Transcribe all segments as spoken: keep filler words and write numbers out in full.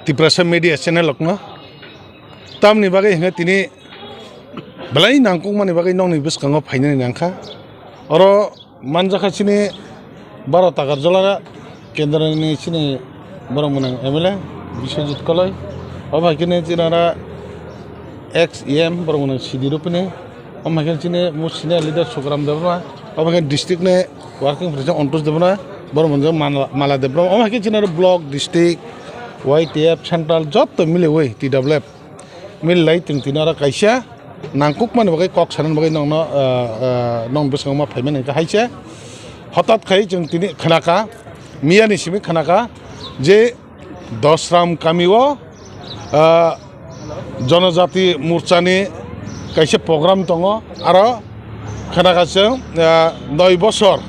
Tiprasa Media Channel rokno tamni bagwi hwnka tini belai nangkukmani bagwi nokni bwskango phainani nangkha. Oro manjakha chini baro Takarjola kendroni chini borok mwnang M L A Biswajit Koloi, obo hai khe chini oro ex E M borok mwnang C D Rupini, omo hai khe chini mo senior leader Sukaram Debbarma, omo hai khe district ni working president Antosh Debbarma, borok mwnang Mala, Mala Debbarma, omo hai khe chini oro block, district, Y T F, central joto miliwi T W F. Mililai chwng tini oro kaisa nangkukmani bagwi kok sanani bagwi nokno, ah, ah, nokni bwskango ma phaimani hwnkhe hai se. Hotat khai chwng tini khnakha, miyani simi khnakha je Dosram kamio, ah, Jonojati Morchani kaisa program tongo, aro khnakha chwng, ah, noi bosor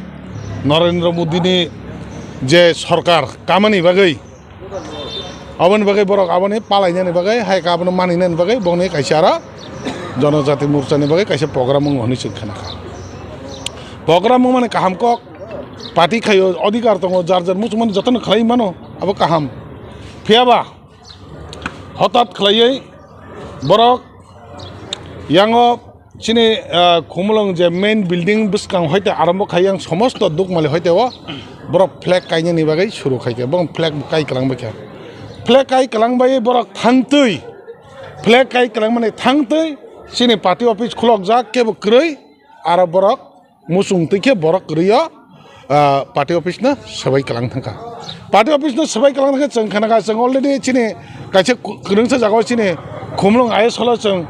Narendra Modini je sorkar kamani bagwi, aboni bagwi borok aboni palainani bagwi, hai khe abono maninani bagwi bongni kaisa aro Jonojati Morchani bagwi kaisa program wngo hwnwi chwng khnakha. Program wngmani kaham kok, party khaio, odhikar tongo, jar jar muchungmani jotono khlai mano, abo kaham. Phiyaba hotat khlaiwi borok yango chini, ah, Khumulwng je main building bwskang hoite arombo khai yang somosto dukmali hoite o borok flag kainani bagwi suru khai khe, borok flag kai kwlang bai kha. Flag kai kwlang bai borok thangtwi, flag kai kwlang mani thangtwi chini party office khulokjak kebo kwrwi, aro borok muchung twi khe borok kwrwi o, ah, party office no swbai kwlang thangkha. Party office no swbai kwlang thangkhe chwng khanakha, chwng already chini kaisa ku-, kwrwngsa jagao chini Khumulwng I S Hall o chwng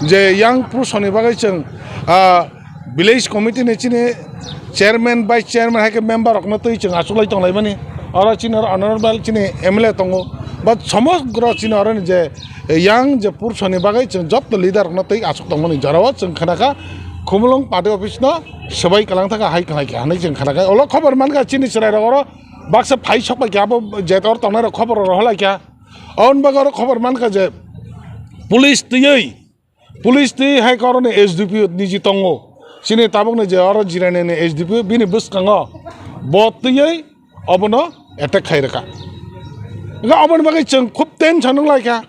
je yang pursoni bagwi chwng, ah, village committee ni chini chairman, vice chairman hai khe member rokno twi chwng achuklai tonglaimani. Oro chini oro honorable chini M L A tongo. But somogro chini oroni je yang je pursoni bagwi chwng joto leader rokno twi achuk tongmani jorao chwng khanakha Khumulwng party office no swbai kwlang thangkha hai khlai kha hinwi chwng khanakha. Olo khobor mankha chini chwrairok oro baksa phai sokpai kha abo je tor tongnai rok khobor oro holaikha. Aboni bagwi oro khobor mankha je police twiwi, police twi hai khe oroni S D P O niji tongo. Chini tabukni je oro Jirani ni S D P O bini bwskango bo twiwi obono attack khai rwkha. Hwnkhe aboni bagwi chwng khub tension wnglaikha.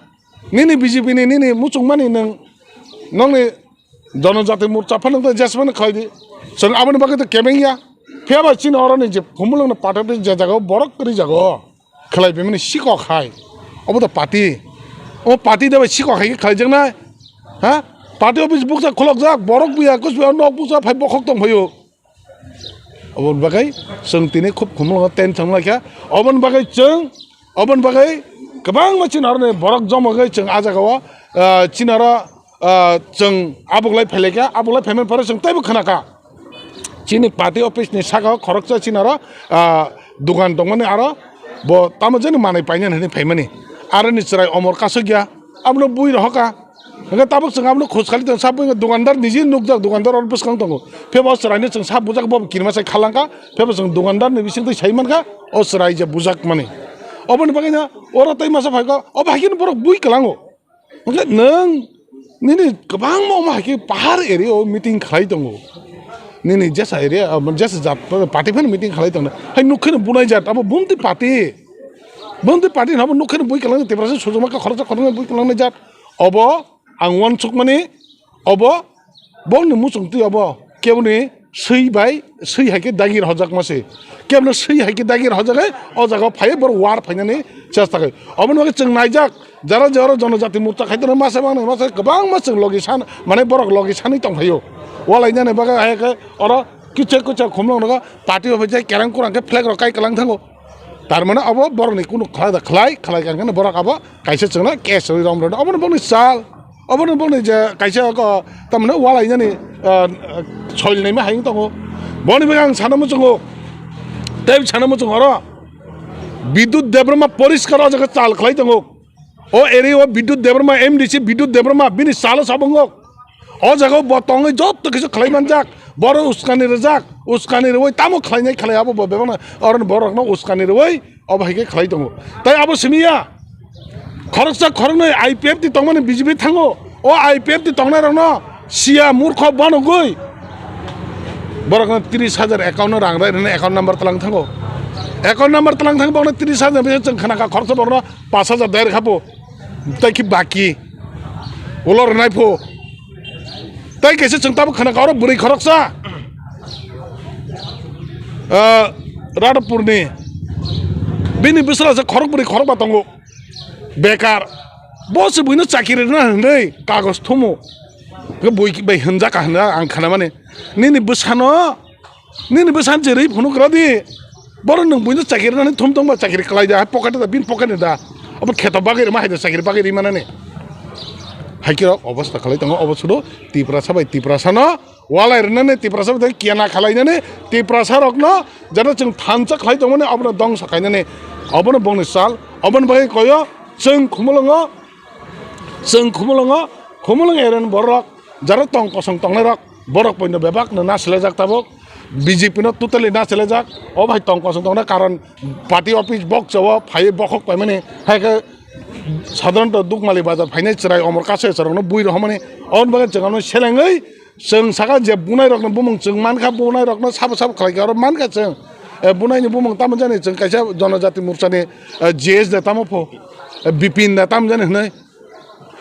Nini B J P ni nini muchungmani nwng, nokni Jonojati Morcha phano tei jesmani khlai di. Chwng aboni bagwi tei kebeng ya. Phiya ba chini oroni je Khumulwng ni party je jagao borok kwrwi jago. Khlai bemani sikok hai. Obo to party. O party de bai sikok hai khe khlai jaknai. Ha? Party office bukcha khulok jak, borok buya, kus buya, nok bukcha phai bokhok tong phaio. Oboni bagwi chwng tini khub Khumulwngo tension lai kha. Oboni bagwi chwng, oboni bagwi kwbangma chini oroni borok joma wngwi chwng ah jagao, ah, chini oro, ah, chwng abuklai phailaikha, abuklai phaimani pore chwng teibo khwnakha. Chini party office ni saka o khoroksa chini oro, ah, dukan tongmani aro bo tamo jani manwi painani hinwi phaimani. Aroni chwrai omor kasukya, abono bui rohokha. Hwnkhe tabuk chwng abono khoj khali tong, sabo wngkha dukandar niji nukjak, dukandar oro bwskang tongo. Phiya bo chwraino chwng sa bujak, bo kirima sai khalangkha. Phiya bo chwng dukandar ni bisingtwi sai mankha, o chwrai je bujak mani. Oboni bagwi no oro tei masa phaikha, obo hai kheno borok bui kwlango. Hwnkhe nwng nini kwbangma omo hai khe pahar area o meeting khlai tongo. Nini jesa area, ah, jesa jat party phano meeting khlai tongo. Hai nuk kheno bunai jat, abo bumtwi party. Bumtwi party hwnba nuk kheno bui kwlangnai, Tiprasa sojoma khe khoroksa khoroknwi bui kwlangnai jat. Obo ang uansukmani, obo bongni muchungtwi obo keboni swi bai, swi hai khe dagi rwjakma se. Keboni swi hai khe dagi rwjagwi o jaga o phaiwi borok war phainani chesta khai. Oboni bagwi chwng naijak, jara je oro Jonojati Morcha khai tongo, masa mangni masa kwbangma chwng logi san, mane borok logi sanwi tong phaio. Walainani bagwi hai khe oro kichek kichek Khumulwng nogo party office jai kerang kurang khe flag rok kai kwlang thango. Tar mane obo borokni kunu khlai da khlai, khlai kha hwnkheno borok abo kaisa chwngno case rwi rom rwno. Obono bongni chal, obono bongni je kaisa ko, tamni walainani, ah, soil naima hai wng tongo. Boni bagwi ang sana muchungo, tei sana muchungo oro Bidyut Debbarma poriskar o jaga chal khlai tongo. O area o Bidyut Debbarma, M D C Bidyut Debbarma, bini salo sabungo. O jaga o bo tongwi jotto kisu khlai manjak. Boro uskani rijak, uskani rwi tamo khlainai khlai abo bo bebakno, oro borokno uskani rwi obo hai khe khlai tongo. Tai abo simi ya. Khoroksa khoroknwi I P F T tongmani B J P thango. O I P F T tongnai rokno siya murkho banogwi borokno tris hajar account no rang rai rwna account number tlang thango. Account number tlang thang borokno tris hajar bisi chwng khna kha khoroksa borokno pas hajar dai rwkha bo. Tai khe baki ulo rwnai pho. Tai kaisa chwng tabuk khna kha oro bwrwi khoroksa. Ah, Radhapurni bini bwsala se khorok bwrwi khorok ba tongo. Bekar. Bo se buino chakiri rwna hwnwi kagoj thumo. Bui bai hwnjak ka hwnwi ang khnamani. Nini bwsano, nini bwsano je rwi phunuk rw di. Boro nwng buino chakiri rwnani thum thum ba chakiri kwlai da, hai pocket da, bin pocket da. Abo kheto bagwi rwma hai da, chakiri bagwi rwi manani. Hai khe rok obostha khlai tongo, obo sudo Tiprasa bai Tiprasano. Walai rwnani Tiprasa bai kena khalainani Tiprasa rokno jara chwng thansa khlai tongmani abono dongsa khainani abono bongni sal oboni bagwi koyo chwng khumulwngo chwng khumulwngo khumulwng eren borok jara tong kosong tongnai rok borok poino bebak no nasilajak tabuk B J P no totally nasilajak o bai tong kosong tongnai karon party office bok chao phai bokhok paimani hai khe sadharanto Dukmali bazar phainai chwrai omor kaso chwrairokno bui rohormani oboni bagwi chwng ano selengwi Chwng saka je bunai rokno bumung chwng mankha, bunai rokno sabo sabo khlai khe oro mankha chwng. E, bunai ni bumung tamo jani chwng kaisa Jonojati Morcha ni, e, G S de tamo pho, e, Bipin de tamo jani hwnwi.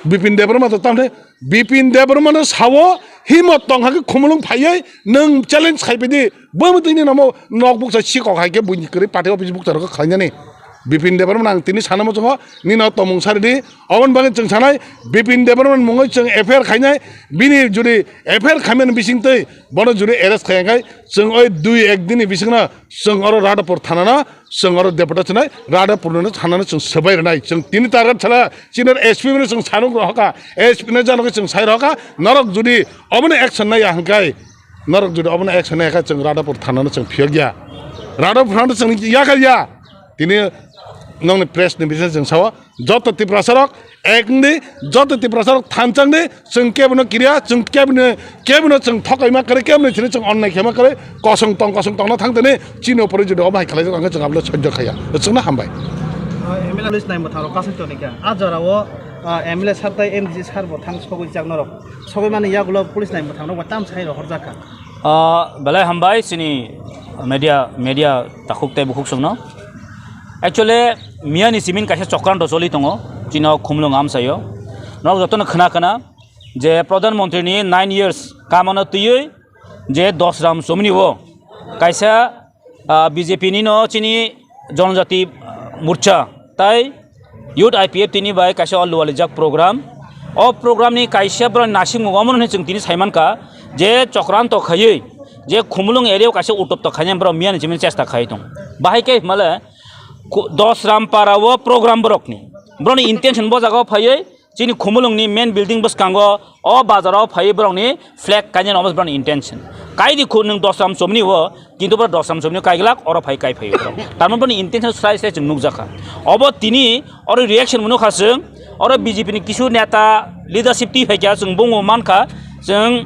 Bipin Debbarma to tamo de, Bipin Debbarma no sao himot tong hakhe khumulwng phaiwi nwng challenge khai pidi. Bwmwi twi ni namo nok bukcha sikok hai khe buini kwrwi party office bukcha rok khlainani. Bipin Debbarma ang tini sana muchungo nino tomung sari di. Oboni bagwi chwng sanai Bipin Debbarma mungwi chwng F I R khainai. Bini jodi F I R khaimani bising twi bono jodi arrest khaiya khai chwng oi dui ek dini bisingno chwng oro Radhapur thanano chwng oro deputation nai Radhapur no thanano chwng swbai rwnai. Chwng tini target sala chini S P no chwng sanuk rohoka. S P no janoki chwng sai rohoka. Norok jodi obono action naiya hwnkhe Norok jodi obono action nai kha, chwng Radhapur thanano chwng phiyok ya. Radhapur thanano chwng yakar ya. Tini nokni press ni bising chwng sao, joto Tiprasa rok ek wngdi, joto Tiprasa rok thansa wngdi, chwng kebono kiriya, chwng kebono, kebono chwng thokaima kwrwi, kebono chini chwng onnai khema kwrwi, kosong tong, kosong tongna thang tini, chini upore jodi obo hai khlai jak, ang chwng abole sojjo khaya. Chwngno hambai. Ah, M L A list nai mwthang rok kasing toni kha. A jora o, ah, M L A sir tai M D C sir bo thang sogwi jak norok. Sogwi mani yagulo police nai mwthang rok ba tam sai rohor jak kha. Ah, belai hambai chini media, media takhuk tei bukhuk songno. Actually, miya ni simin kaisa chokranto choli tongo, chini o Khumulwng amchaio. Norok jotono khna khna je Pradhan Mantri ni nine years kamano twiwi je Dosram Chomni o kaisa, ah, B J P ni no chini Jonojati Morcha tai Youth I P F T ni bai kaisa o lualijak program. O program ni kaisa borok nasimung omo hwnwi chwng tini saimankha je chokranto khaiwi je Khumulwng area o kaisa utopto khainai borok miya ni chimni chesta khai tong. Bahai khe himale Dosram para o program borokni. Borokni intention bo jaga o phaiwi chini Khumulwng ni main building bwskango o bazar o phaiwi borokni flag kainani omo borokni intention. Kaidi khu nwng Dosram Chomni o Kintu borok Dosram Chomni kaiglak, oro phai kai phai borok. Tarmani borokni intention srai srai chwng nukjakha. Obo tini oro reaction mwnukha chwng, oro B J P ni kisu neta leadership twi phaikha chwng bungbo mankha, chwng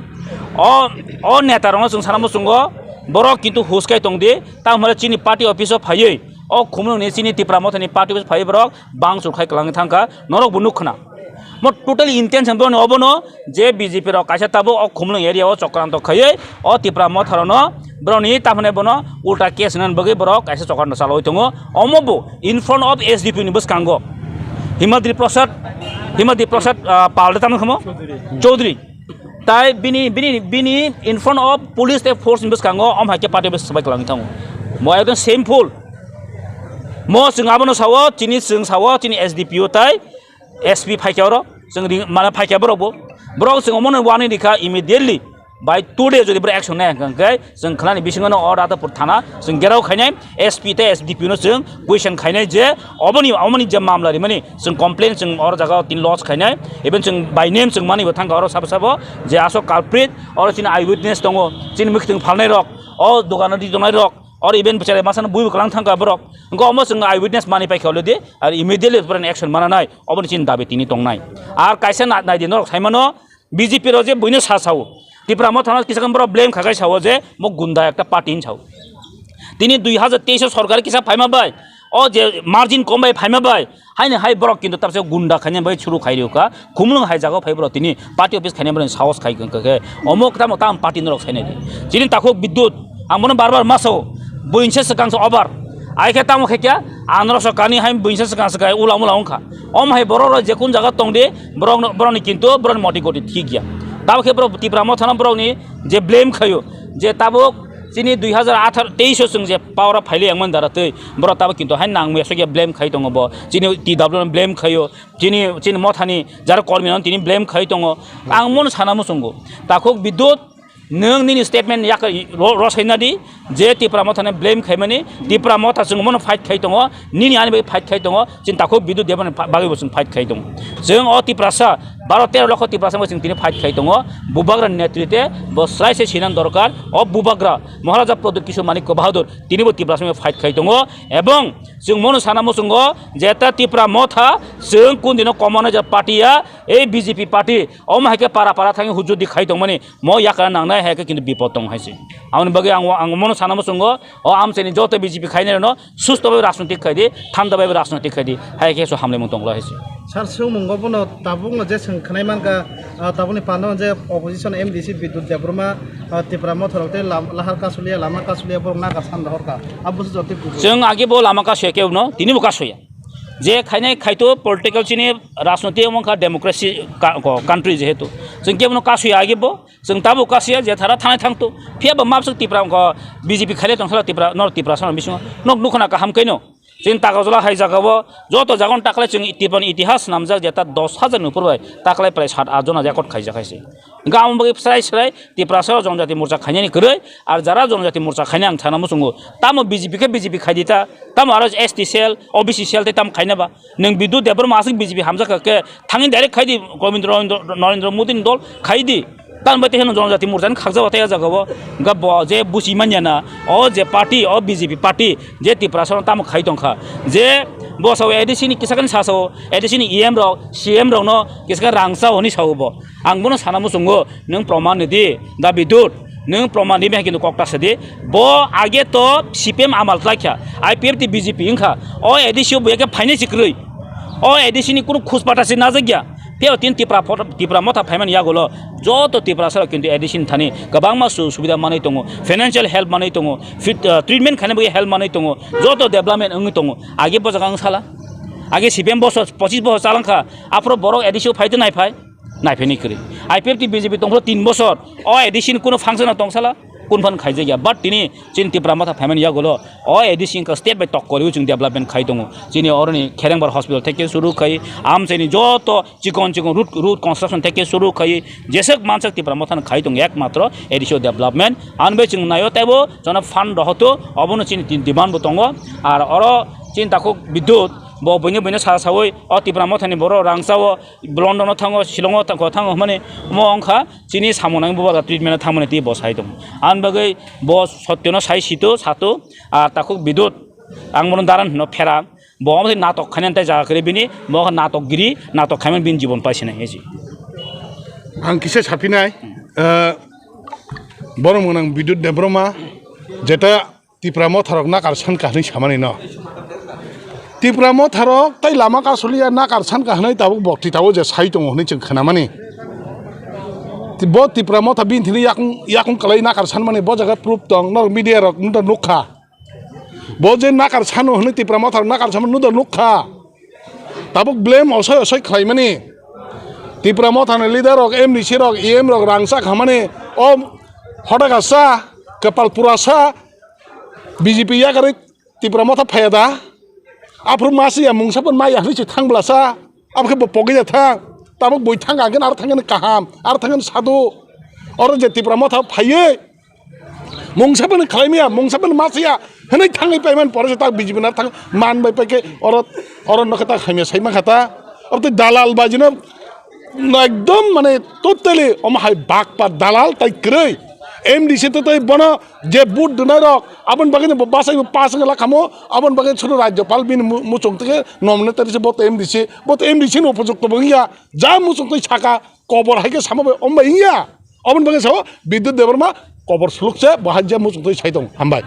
o, o neta rokno chwng sana muchungo, borok kintu hus kai tongdi, tamo hwnle chini party office o phaiwi, o Khumulwng ni chini Tipra Motha ni party office phaiwi borok bangchuk khai kwlangwi thangkha, norok bo nukkhwna. Mo totally intention borokni obono je B J P rok kaisa tabuk o Khumulwng area o chokranto khaiwi o Tipra Motha rokno borokni tamhinai bono ulta case hwnani bagwi borok kaisa chokranto chalaui tongo. Omo bo in front of S D P ni bwskango Himadri Prasad, Himadri Prasad, ah, Pal de tamo khamo? Chaudhary. Tai bini, bini, bini in front of police tei force ni bwskango om hai khe party office swbai kwlangwi thango. Mo ekdom shameful. Mo chwng abono sao, chini chwng sao, chini S D P O tai S P phaikha oro, chwng ring, mane phaikha borok bo. Borok chwng omono warning rikha immediately. By today jodi borok action nai hwnkha hwnkhe chwng khwnani bisingo no o Radhapur thana chwng gherao khainai, S P tei S D P no chwng question khainai je oboni, omoni je mamla rimani chwng complain chwng oro jaga o tin lodge khainai, even chwng by name chwng mani bo thangkha oro sabo sabo je aswk culprit oro chini eyewitness tongo, chini mwkhwtwng phalnai rok, o dogano di tongnai rok, Or even bwchare masa no bui bwklang thangkha borok. Hwnkhe omo chwng eyewitness manwi paikha already. Ar immediately borokni action mananai. Oboni chini dabi tini tongnai. Ar kaisa na-, naidi norok saimano B J P rok je buino sa sao. Tipra Motha no kisa borok blame khakai sao je mo gunda ekta party hin sao. Tini dui hajar teis o sorkar kisa phaima bai. O je margin kom bai phaima bai. Haini hai borok kintu tabse gunda khaina bai churu khai rwkha. Khumlung hai jaga phai borok tini party office khaina borok sahos khai khe. Omo tamo tam party norok sainai di. Chini takhuk Bidyut. Ang bono bar bar masao. Buinse swkang se over. Ai khe tamo khe kya? Anoro so kani hai buinse swkang se kai ulam ulam wngkha. Om hai borok rok je kun jaga tong di, borok no, borok ni kintu borok ni moti goti thik ya. Tamo khe borok Tipra Motha no borok ni je blame khayo. Je tabuk chini dui hajar atharo teis o chwng je power o phaile yang man dara tei borok tabuk kintu hai nang mesa khe blame khai tongo bo. Chini T W no blame khayo. Chini, chini Motha ni jara kormi no tini blame khai tongo. Ang mono sana muchungo. Takhuk Bidyut Nwng nini statement yak ro-, rosai nadi je Tipra Motha ni blame khaimani, Tipra Motha chwng mono fight khai tongo, nini ani bai fight khai tongo, chini takhuk Bidyut Debbarma ni pha-, bagwi bo chwng fight khai tongo. Chwng o Tiprasa, baro tero lokho Tiprasa bai chwng tini fight khai tongo. Bubagra ni netrite bo srai se sinan dorkar, o Bubagra Maharaja Pradyut Kishore Manikya Bahadur tini bo Tiprasa bai fight khai tongo, ebong chwng mono sana muchungo je ta Tipra Motha chwng kun dino communist party ya, ei B J P party, omo hai khe para para thangwi hujudi khai tongmani, Mo yakra nangnai hai khe kintu bipot tong hai se. Aboni bagwi ang, ang mono sana muchungo, o amchaini joto B J P khainai rokno susto bai rajnotik khai di, thanda bai rajnotik khai di, hai khe so hamlaimung tong lai hai se. Sir, swngmungo bono tabukno je swng khnai mankha, ah, tabukni pandano je opposition M D C Bidyut Debbarma, ah, Tipra Motha rok tei lam-, lahar kasulia, lama kasulia borok nagar san rohorkha. Abo se jotoi kubui. Chwng age bo lama kasuya kebo no, tini bo kasuya. Je khainai khaito political chini rajnotik wngkha democracy ka-, ko-, country jehetu. Chwng kebo no kasuya age bo, Chwng tabuk kasiya je thara thanai thangto. Phiya bo mabswk Tipra wngkha B J P khaile tongsala Tipra, nor Tipra sana bisingo. Nok nukho na kaham kaino. Chwng Takarjala hai jagao joto jagon taklai chwng Tiprani itihas namjak je ta dos hajar ni upor bai taklai prai sat at jona record khaijak hai se. Hwnkhe amo bagwi srai srai Tiprasa o Jonojati Morcha khainani kwrwi, ar jara Jonojati Morcha khainai ang sana muchungo. Tamo B J P khe B J P khaidi ta, tamo aro S T cell, O B C cell tei tamo khaina ba. Nwng Bidyut Debbarma aswk B J P hamjak kha khe thangwi direct khai di Govindra Narendra, Narendra Modi ni dol khai di. Tamoni bai tei heno Jonojati Morcha ni khakjak o tei o jaga o hwnkhe bo je buchi manya na o je party o B J P party je Tiprasa no tamo khai tong kha je bo sao A D C ni kisa khe sa sao A D C ni E M rok C M rok no kisa khe rang chao hinwi sao bo. Ang bono sana muchungo nwng proman rwdi da Bidyut. Nwng proman rwmani hai khe nwng kok ta sadi. Bo age to C P M amal khlai kha. I P F T B J P wngkha. O A D C o bo eke phainai se kwrwi. O A D C ni kunu khus pata se najak ya. Phiya o tin Tipra phot-, Tipra Motha phaimani yagulo joto Tiprasa rok kintu A D C ni thani kwbangma su-, subida manwi tongo. Financial help manwi tongo. Fit, uh, treatment khaina bagwi help manwi tongo. Joto development wngwi tongo. Age bo jaga wng sala. Age C P M bosor, pochis bosor chalangkha. Aphuru borok A D C o phai tei nai phai. Naipheni kwrwi. I P F T B J P tongphuru tin bosor. O A D C ni kunu function o tongsala, kun phan khaijak ya. But tini chini Tipra Motha phaimani yagulo o A D C wngkha state bai tokko riwi chwng development khai tongo. Chini oroni Kherengbar hospital theke suru khai, amchaini joto chikon chikon road, road construction theke suru khai, jeswk mansak Tipra Motha no khai tongo ekmatro A D C o development. Ani bai chwng naio teibo jono fund rohoto, obono chini tin demand bo tongo. Ar oro chini takhuk Bidyut bo buino buino sa sawi o Tipra Motha ni borok rang chao. London o thango, Shillong o thango, thango hwnmani omo wngkha chini samung nangni bubagra treatment o thangmani tei bo sai tongo. Ani bagwi bo sotyo no sai sito, sato, ah, takhuk Bidyut, ang bono daran hino phera, bo omo tei natok khainani tei jaga kwrwi bini, bo natok giri, natok khaimani bini jibon paisinai hinwi. Ang kisa saphinai, ah, borok mwnang Bidyut Debbarma, jeta Tipra Motha rok nakar san kha hwnwi samani no. Tipra Motha rok tei lama kasulia nakar san kha hwnwi tabuk bokti tabuk je sai tongo hwnwi chwng khwnamani. Ti-, bo Tipra Motha bini thani yakung, yakung kwlai nakar sanmani bo jaga proof tong, norok media rok nukha. Bo je nakar sano hwnwi Tipra Motha rok nakar sanmani nukha. Tabuk blame osoi osoi khlaimani. Tipra Motha ni leader rok, M D C rok, E M rok rangchak hamani o hoda kasa, kwpal purasa, B J P yakarwi Tipra Motha phaiya da? Aphuru masiya mungsa pun maya hwnwi se thang blasa. Abo khe bo pogwi ya thang. Tabuk bui thang agin ar thangin kaham, ar thangin sadu. Oro je Tipra Motha phaiwi mungsa pun khlaimaya, mungsa pun masiya hwnwi thangwi paiman pore se tak B J P na thang man bai paikhe oro, oro nokhe tak hamya saima khata. Abo tei dalal bajino ekdom mane totally omo hai bakpa dalal tai kwrwi. M D C tei bono je vote rwnai rok, aboni bagwi no bo bachai bo pass wngwi lakhamo, aboni bagwi suru Rajyapal bini mu-, muchung tei nominate tari se bo to M D C, bo to M D C ni upojukto bo wngya, ja muchung tei saka kobor hai khe sama bai om bai wngya, aboni bagwi sao Bidyut Debbarma kobor suluk se bo hai je muchung tei sai tong, hambai.